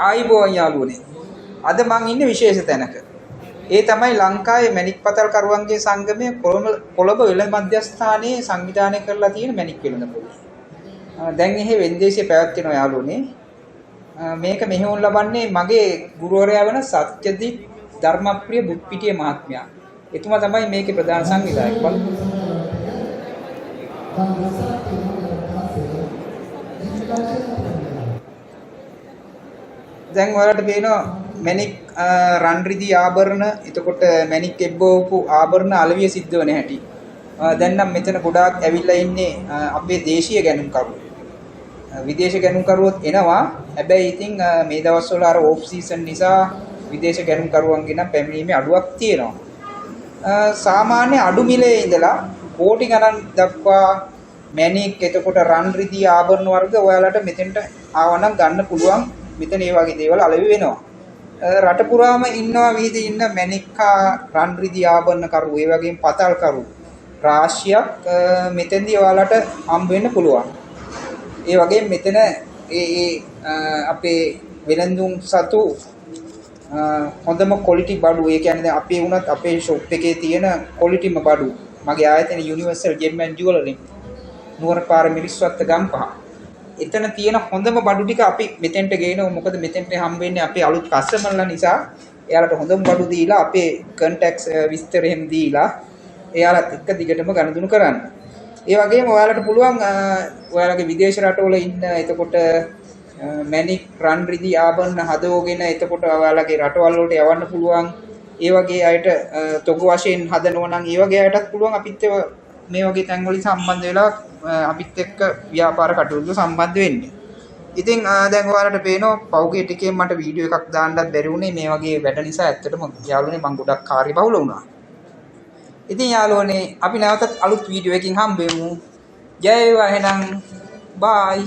ආයුබෝවන් යාළුවනේ. අද මං ඉන්නේ විශේෂ තැනක. ඒ තමයි ලංකාවේ මැණික් පතල් කරුවන්ගේ සංගමය කොළඹ වෙළඳ මධ්‍යස්ථානයේ සංවිධානය කරලා තියෙන මැණික් වෙළඳපොළ. දැන් එහෙ වෙන්දේසිය පැවැත්වෙනවා යාළුවනේ. මේක මෙහෙයුම් ලබන්නේ මගේ ගුරුවරයා වන සත්‍යදීප් ධර්මප්‍රිය බුත්පිටිය මහත්මයා. එතුමා තමයි මේකේ ප්‍රධාන සංවිධායක. බලමු. දැන් ඔයාලට පේනවා මැණික් රන් රිදී ආභරණ, එතකොට මැණික් එබ්බවපු ආභරණ අලවිය සිද්ධ වෙන හැටි. දැන් නම් මෙතන ගොඩාක් ඇවිල්ලා ඉන්නේ අපේ දේශීය ගැනුම්කරුවෝ. විදේශ ගැනුම්කරුවොත් එනවා. හැබැයි ඉතින් මේ දවස්වල අර ඕෆ් සීසන් නිසා විදේශ ගැනුම්කරුවන්ගේ නම් පැමිණීමේ අඩුවක් තියෙනවා. සාමාන්‍ය අඩු මිලේ ඉඳලා කෝටි ගණන් දක්වා මැණික්, එතකොට රන් රිදී ආභරණ වර්ග ඔයාලට මෙතෙන්ට ආවනම් ගන්න පුළුවන්. මෙතන ඒ වගේ දේවල් අලෙවි වෙනවා. රට පුරාම ඉන්නවා විහිදී ඉන්න මැණික් හා රන් රිදී ආභරණ කරු, ඒ වගේම පතල් කරු රාශියක් මෙතෙන්දී ඔයාලට හම්බ වෙන්න පුළුවන්. ඒ වගේම මෙතන ඒ ඒ අපේ වෙළඳුන් සතු හොඳම ක්වොලිටි බඩු, ඒ කියන්නේ දැන් අපේ වුණත් අපේ ෂොප් එකේ තියෙන ක්වොලිටිම බඩු. මගේ ආයතන යුනිවර්සල් ජෙම් ඇන්ඩ් ජුවලරි නුවර පාර මිරිස්වත්ත ගම්පහ. එතන තියෙන හොඳම බඩු ටික අපි මෙතෙන්ට ගේනවා. මොකද මෙතෙන්ට හම්බ වෙන්නේ අපේ අලුත් කස්ටමර්ලා නිසා. එයාලට හොඳම බඩු දීලා අපේ කන්ටැක්ට්ස් විස්තර එහෙම දීලා එයාලත් එක්ක දිගටම ගනුදෙනු කරන්න. ඒ වගේම ඔයාලට පුළුවන් ඔයාලගේ විදේශ රටවල ඉන්න එතකොට මැණික් රන් රිදී ආභරණ හදවගෙන එතකොට ඔයාලගේ රටවල් වලට යවන්න පුළුවන්. ඒ වගේ අයට තොග වශයෙන් හදනවා නම් ඒ වගේ අයටත් පුළුවන් අපිත් මේ වගේ තැන් වලින් සම්බන්ධ වෙලා අපිත් එක්ක ව්‍යාපාර කටයුතු සම්බන්ධ වෙන්න. ඉතින් දැන් ඔයාලට පේනවා පහුගිය ටිකේ මට වීඩියෝ එකක් දාන්නත් බැරි වුණේ මේ වගේ වැඩ නිසා. ඇත්තටම යාළුවනේ මං ගොඩක් කාර්යබහුල වුණා. ඉතින් යාළුවනේ අපි නැවතත් අලුත් වීඩියෝ එකකින් හම්බෙමු. ජය වේවා එහෙනම්. බයි.